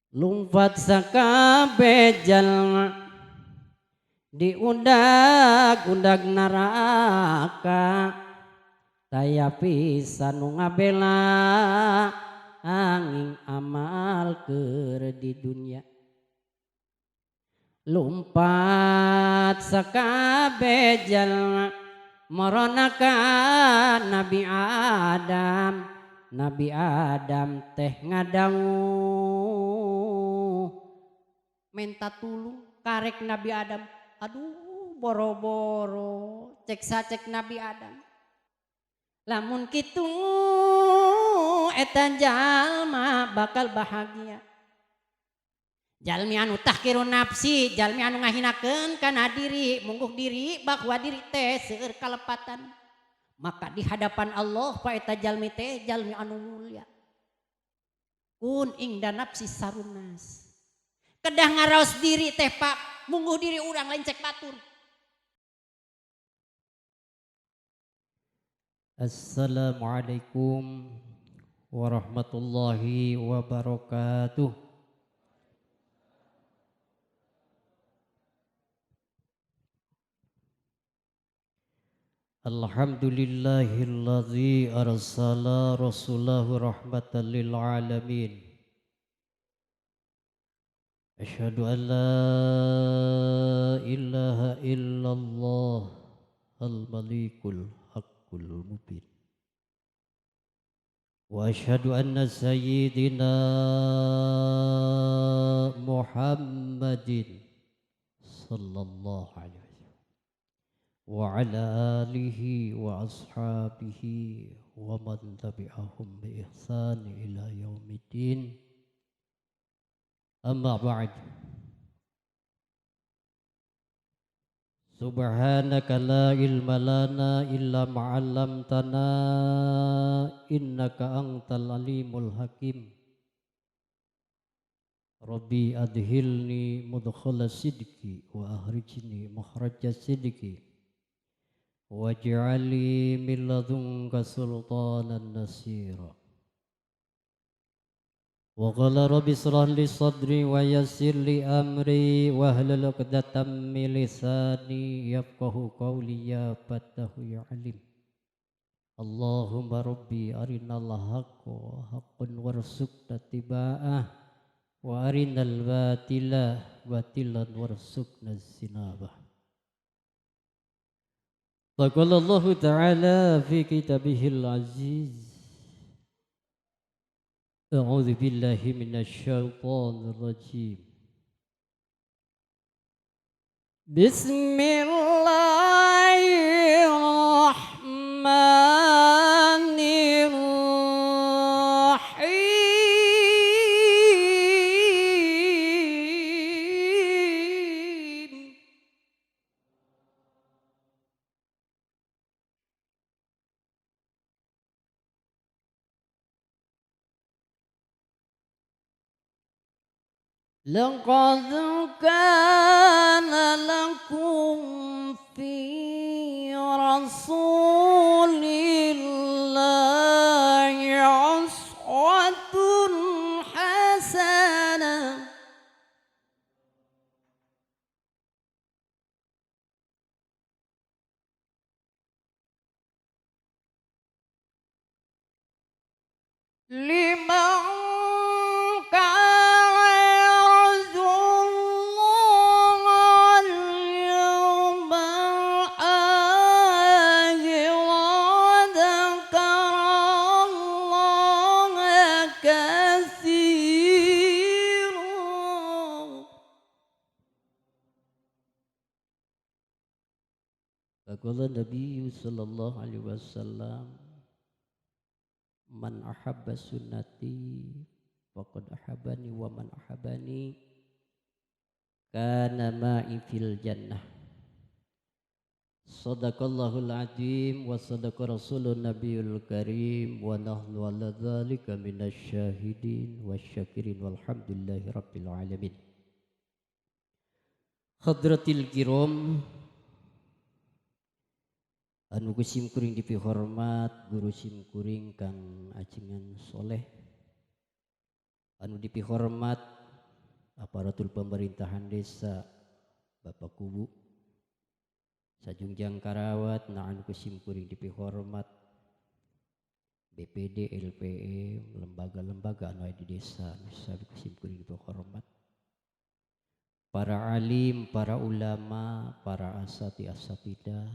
Lumpat sakabeh jalma diundag-undag neraka taya pisan nu ngabela angin amal keur di dunya. Lumpat sakabeh jalma morona ka Nabi Adam. Nabi Adam teh ngadawuh menta tulung karek Nabi Adam. Aduh boro-boro cek sacek Nabi Adam. Lamun kitu eta jalma bakal bahagia. Jalmi anu tahkirun nafsi, jalmi anu ngahinakeun kana diri, mungguh diri bahwa diri teh seueur kalepatan. Maka di hadapan Allah pa eta jalmi teh jalmi anu mulia. Kun ingda nafsi sarunas. Kedah ngaraos diri teh Pak, mungguh diri urang lain cek batur. Assalamualaikum warahmatullahi wabarakatuh. Alhamdulillahilladzi arsala rasulahu rahmatan lil alamin. Asyhadu an la ilaha illallah al-malikul haqqul mubin. Wa asyhadu anna sayyidina Muhammadin sallallahu alaihi wa ala alihi wa ashabihi wa man tabi'ahum bi ihsan ila yaumiddin. Amma ba'd. Subhanaka la ilma lana illa ma 'allamtana innaka antal alimul hakim. Rabbi adhilni mudkhala sidqi wa akhrijni makhraja sidqi waj'alni min ladunka sultanan nasira. Wa qala rabbi israh li sadri wa yassir li amri wahlul 'uqdatam min lisani yafqahu qawli ya fattahu ya alim. Allahumma rabbi arinal haqqa haqqan warzuqna ittiba'ah wa arinal batila batilan warzuqna ijtinabah. Faqala Allah Ta'ala fi kitabihil aziz. A'udzu billahi minasy syaithanir rajim. Bismillahirrahmanirrahim. لقد كان لكم في رسول الله أسوة حسنة لمن Qala Nabi sallallahu alaihi wasallam, man ahabba sunnati faqad ahabbani wa man ahabbani kana ma'i fil jannah. Sadaqallahul azim wa sadaqa rasulun nabiyul karim wa nahnu ala dzalika minasy syahidin wasyakirin walhamdulillahi rabbil alamin. Hadratil kiram, anu ku simkuring dipihormat guru simkuring Kang Ajengan Soleh, anu dipihormat Aparatur pemerintahan desa, Bapak Kubu, sajungjang karawat, naan kusimkuring dipihormat, BPD, LPM, lembaga-lembaga anu aya di desa, nu kusimkuring dipihormat, para alim, para ulama, para asati asatidah,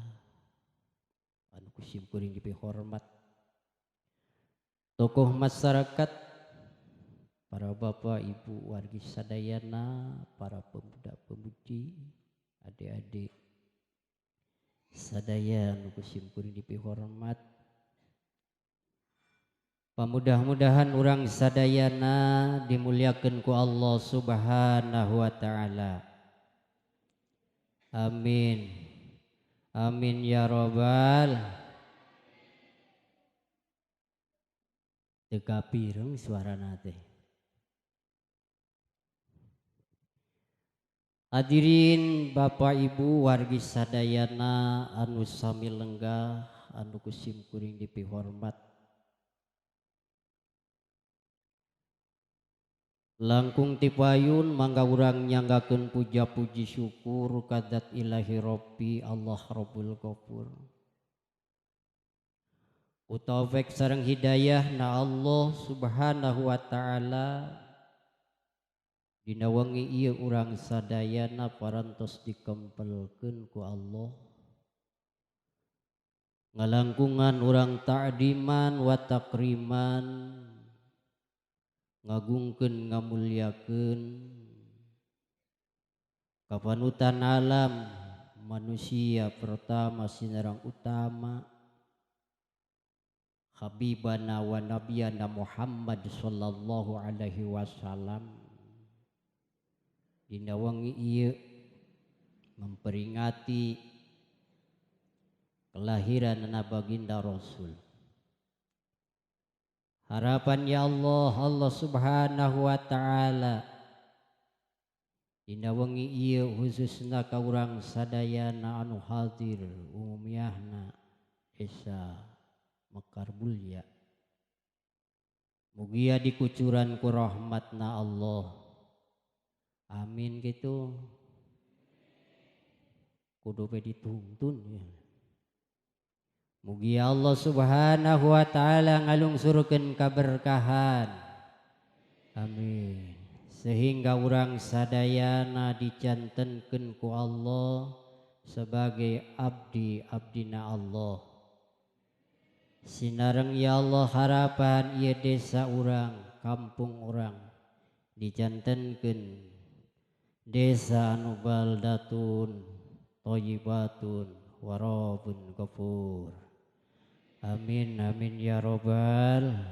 anu kusimkuring dipihormat, tokoh masyarakat, para bapak, ibu, wargi sadayana, para pemuda-pemudi, adik-adik sadaya anu kusimkuring dipihormat. Pamudah-mudahan urang sadayana dimuliakeun ku Allah Subhanahu wa taala. Amin. Amin ya robbal. Teu kapireng suarana teh. Hadirin Bapak Ibu wargi sadayana anu sami lenggah anu kusimkuring dipihormat. Langkung tipayun mangga urang nyanggakeun puja puji syukur kadat ilahi Rabbi Allah Rabbul Ghafur. Ku taufik sareng hidayah na Allah Subhanahu wa taala dina wengi ieu urang sadayana parantos dikempelkeun ku Allah. Ngalangkungan urang ta'diman wa takriman, ngagungkeun ngamulyakeun kapanutan alam manusia pertama sinarang utama Habibana wa nabiyana Muhammad sallallahu alaihi wasallam. Dina wengi ieu memperingati kelahiran baginda Rasul. Harapan ya Allah, Allah Subhanahu wa taala dina wengi ieu khususna ka urang sadayana anu hadir umumiahna desa Mekar Mulya, mugia dikucuran ku rahmatna Allah. Amin gitu. Kudu pe dituntun ya. Mugia Allah Subhanahu wa taala ngalungsurkeun kaberkahan. Amin. Sehingga urang sadayana dicantenkeun ku Allah sebagai abdi-abdina Allah. Sinareng ya Allah harapan ieu desa urang, kampung urang dicantenkeun desa anu baldatun thayyibatun warabun ghafur. Amin amin ya robbal.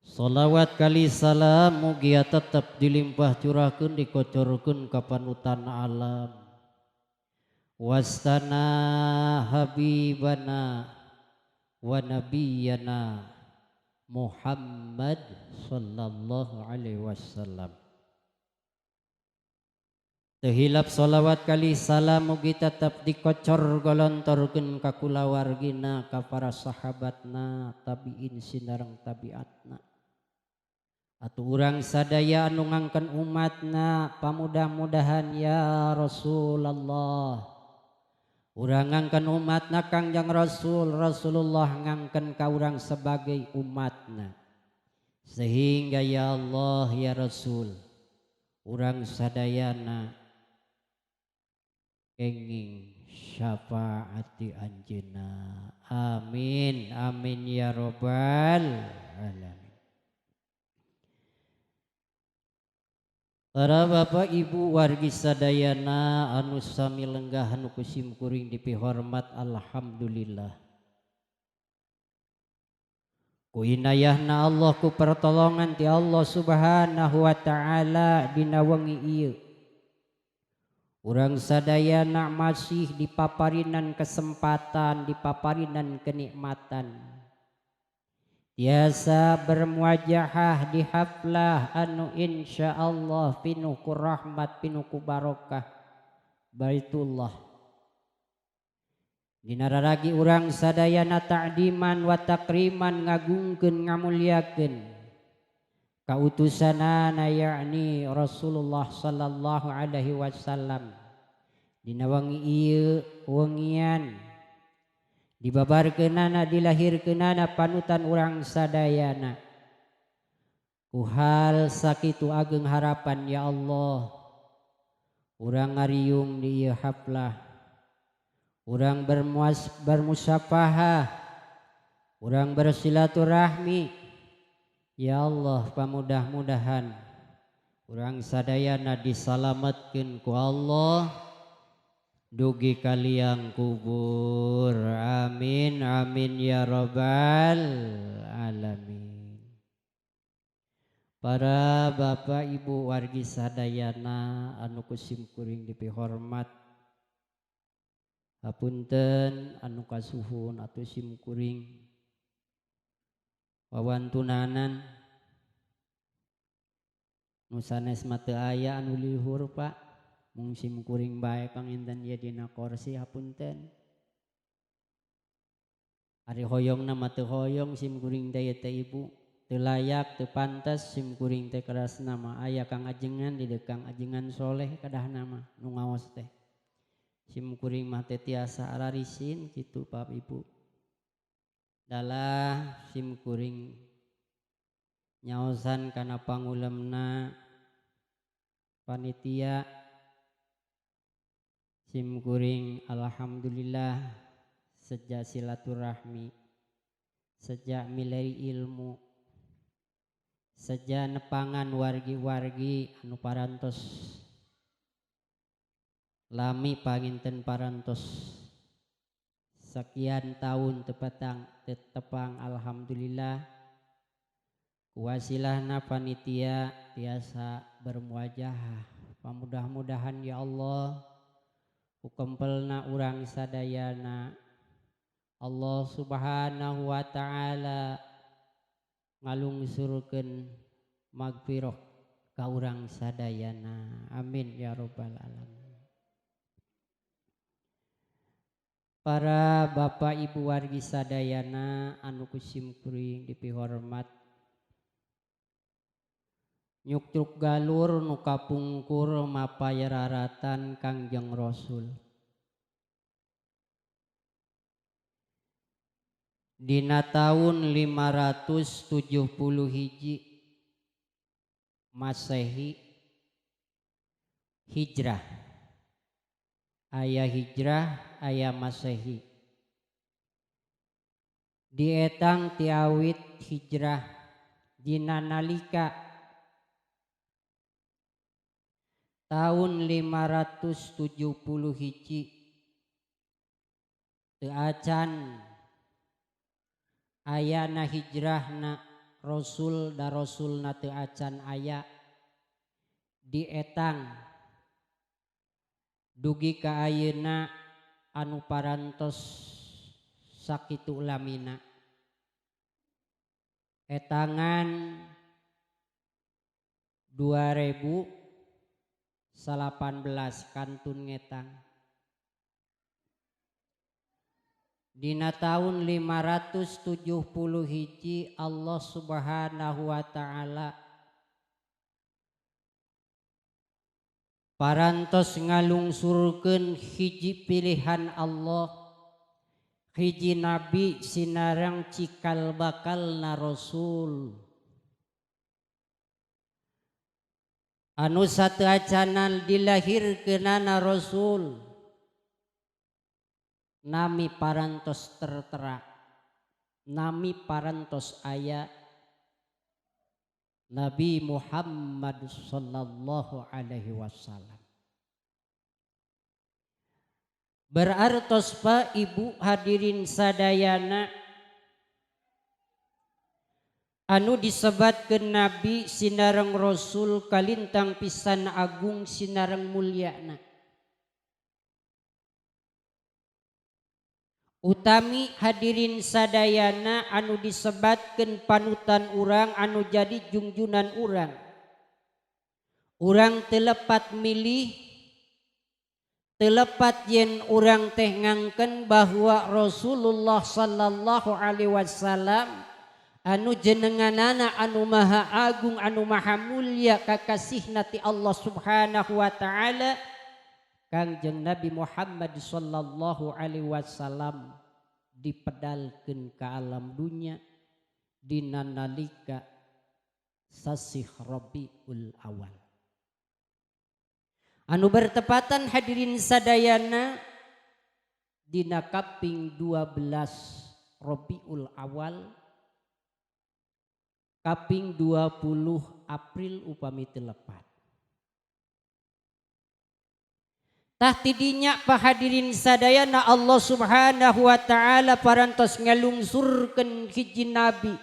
Salawat kali salam mugia tetap dilimpah curahkeun dikocorkeun ka panutan alam. Wastana habibana wa nabiyana Muhammad sallallahu alaihi wasallam. Tehilap salawat kali salam mugi tetap dikocor golontorkeun ka kulawargina ka para sahabatna tabiin sinareng tabiatna. Atuh urang sadaya anu ngangkeun umatna pamudah-mudahan ya Rasulullah. Urang ngangkeun umatna Kangjeng Rasul, Rasulullah ngangkeun ka urang sebagai umatna. Sehingga ya Allah ya Rasul urang sadayana kenging syafaati anjeunna. Amin amin ya robbal alamin. Para bapak ibu wargi sadayana anu sami lenggah anu kusimkuring dipihormat, alhamdulillah. Ku inayahna Allah, ku pertolongan ti Allah Subhanahu wa taala dina wengi ieu. Urang sadayana masih dipaparinan kesempatan, dipaparinan kenikmatan. Biasa bermuajahah di haflah anu insyaallah pinuh ku rahmat pinuh ku barokah Baitullah. Dina raragi urang sadayana ta'diman wa takriman ngagungkeun ngamulyakeun Kautusanana yakni Rasulullah sallallahu alaihi wasallam dina wengi ieu wengian dibabarkeunana dilahirkeunana panutan urang sadayana. Ku hal sakitu ageng harapan ya Allah urang ngariung di ieu haflah, urang bermusafahah, urang bersilaturahmi. Ya Allah pamudah-mudahan urang sadayana disalametkeun ku Allah dugi kaliang kubur. Amin amin ya rabbal alamin. Para bapak ibu wargi sadayana anu ku simkuring dipihormat, hapunten anu kasuhun atuh simkuring wawantunanan nu sanes mah teu aya anu lihur Pak, mung simkuring bae panginten ieu dina korsi hapunten. Ari hoyongna mah teu hoyong simkuring teh ieu teh ibu, teu layak teu pantes simkuring teh kerasna mah aya kang ajengan di deukang ajengan soleh kadahna mah nu ngaos teh. Simkuring mah teh tiasa ararisin kitu Pak Ibu. Dalah simkuring nyaosan kana pangulemna panitia simkuring alhamdulillah sejak silaturahmi, sejak milai ilmu, sejak nepangan wargi-wargi anu parantos lami panginten parantos sekian tahun tepatang tetepang alhamdulillah kuwasilahna panitia tiasa bermuajahah. Pamudah-mudahan ya Allah kukempelna urang sadayana Allah subhanahu wa ta'ala ngalungsurkeun magfirah ka urang sadayana. Amin ya rabbal alamin. Para bapak ibu wargi sadayana anu ku simkuring dipihormat, nyuktruk galur nu kapungkur mapay raratan Kangjeng Rasul. Dina taun 570 hiji Masehi hijrah. Aya hijrah, aya Masehi. Dietang tiawit hijrah dina nalika tahun 570 hiji teu acan ayana hijrahna Rasul da Rasulna teu acan aya dietang dugi ka ayeuna anu parantos sakitu lamina. Etangan 2018 kantun ngetang. Dina tahun 570 hiji Allah subhanahu wa ta'ala parantos ngalungsurkeun hiji pilihan Allah, hiji nabi sinarang cikal bakalna Rasul anu sateuacanan dilahirkeunana Rasul nami parantos tertera, nami parantos aya Nabi Muhammad sallallahu alaihi wasallam. Berartos Pak Ibu hadirin sadayana anu disebatkeun Nabi sinareng Rasul kalintang pisan agung sinareng mulyana. Utami hadirin sadayana anu disebatkeun panutan urang anu jadi jungjunan urang. Urang telepat milih, telepat yen urang teh ngangken bahwa Rasulullah sallallahu alaihi wasallam Anu jenenganana anu maha agung anu maha mulia kakasihna ti Allah Subhanahu wa taala Kangjeng Nabi Muhammad sallallahu alaihi wasallam dipedalkeun ka alam dunya dina nalika sasih Rabiul Awal. Anu bertepatan hadirin sadayana dina kaping 12 Rabiul Awal kaping 20 April upami teu lepat. Tah tidinya pahadirin sadayana Allah Subhanahu wa taala parantos ngalungsurkeun hiji nabi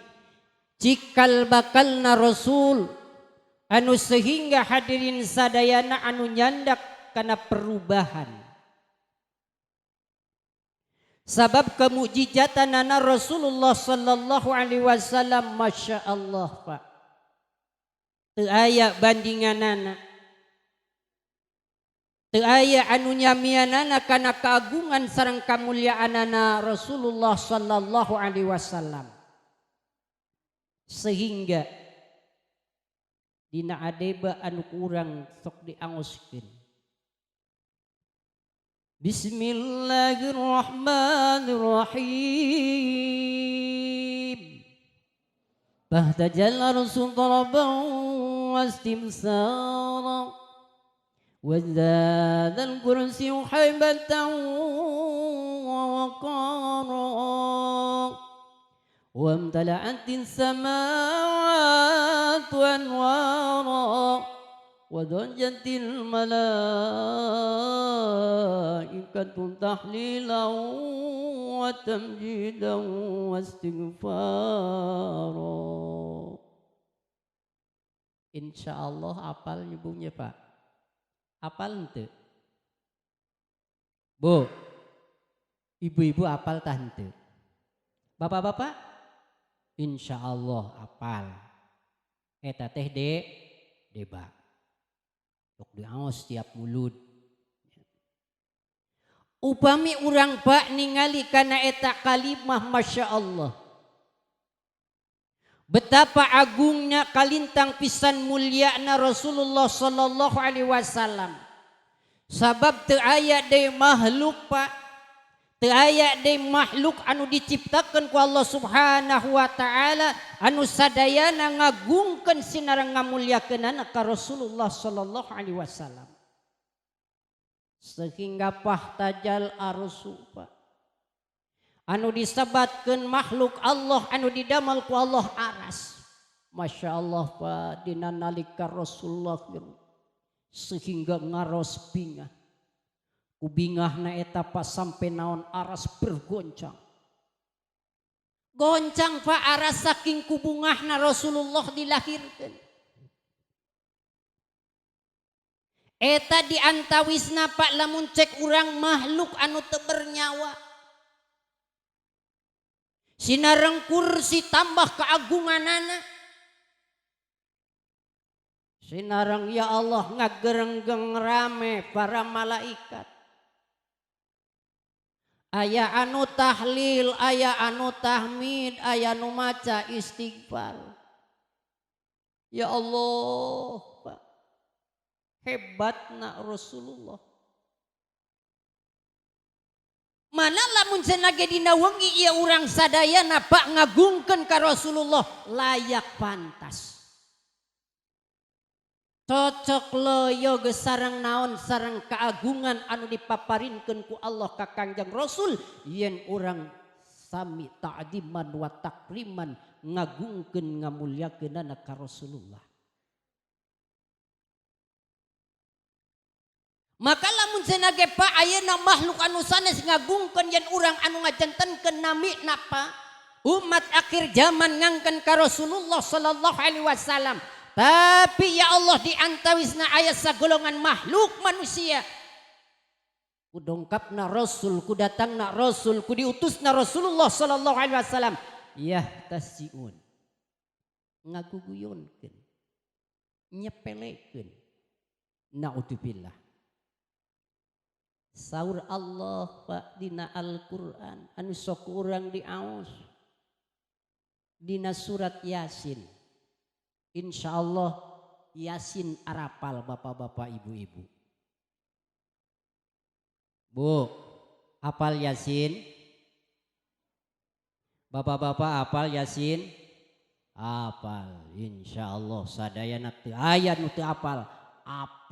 cikal bakalna rasul anu sehingga hadirin sadayana anu nyandak kana perubahan. Sabab kemukjizatanana Rasulullah sallallahu alaihi wasallam masya Allah Pak. Teu aya bandinganana. Teu aya anu nyamianana kana keagungan sareng kamuliaanana Rasulullah sallallahu alaihi wasallam. Sehingga dina adeba anu kurang sok diangoskeun. Bismillahirrahmanirrahim. Bahtajal arsu taraban wastimsara وازداد الكرسي هيبة ووقارا وامتلأت السماوات أنوارا وضجت الملائكة تحليلا وتمجيدا واستغفارا. Insya Allah apal nyebungnya Pak. Apal henteu? Bu, ibu-ibu apal tah henteu? Bapak-bapak? Insya Allah apal. Eta teh deba. Sok diaos tiap mulut. Upami urang Pak ningali kana eta kalimah masya Allah. Betapa agungnya kalintang pisan mulyana Rasulullah sallallahu alaihi wasallam. Sabab teu aya deui makhluk Pak. Teu aya deui makhluk anu diciptakeun ku Allah Subhanahu wa taala anu sadayana ngagungkeun sinareng ngamulyakeunana ka Rasulullah sallallahu alaihi wasallam. Sehingga pahtajal arsu Pak. Anu disebatkeun makhluk Allah anu didamel ku Allah aras. Masya Allah Pak dina nalika Rasulullah sehingga ngaros bingah. Ku bingahna eta Pak sampai naon aras bergoncang. Goncang Pak aras saking kubungahna Rasulullah dilahirkeun. Eta diantawisna Pak lamun cek urang makhluk anu teu bernyawa. Sinareng kursi tambah keagunganana. Sinareng ya Allah ngagerenggeng rame para malaikat. Aya anu tahlil, aya anu tahmid, aya anu maca istighfar. Ya Allah, Pak. Hebatna Rasulullah. Mana lamun cenah ge dina wengi ieu urang sadayana Pak ngagungkeun ka Rasulullah layak pantas. Cocok loyo geus sareng naon sareng keagungan anu dipaparinkeun ku Allah ka Kangjeng Rasul yen urang sami ta'diman wa takriman ngagungkeun ngamulyakeunana ka Rasulullah. Maka lamun cenah ge Pak ayeuna makhluk anu sanes ngagungkeun yen urang anu ngajantenkeun nami napa umat akhir zaman ngangkeun ka Rasulullah sallallahu alaihi wasallam. Tapi ya Allah diantawisna aya sagolongan makhluk manusia. Ku dongkapna Rasul, ku datangna Rasul, ku diutusna Rasulullah sallallahu alaihi wasallam. Yahtasiun. Ngaguguyonkeun. Nyepelekeun. Naudzubillah. Saur Allah Pak dina Al-Qur'an anu sok urang diaos. Dina surat Yasin. Insya Allah Yasin arapal bapak-bapak, ibu-ibu. Bu, apal Yasin? Bapak-bapak apal Yasin? Apal, insya Allah sadayana teu aya nu teu apal. Apal.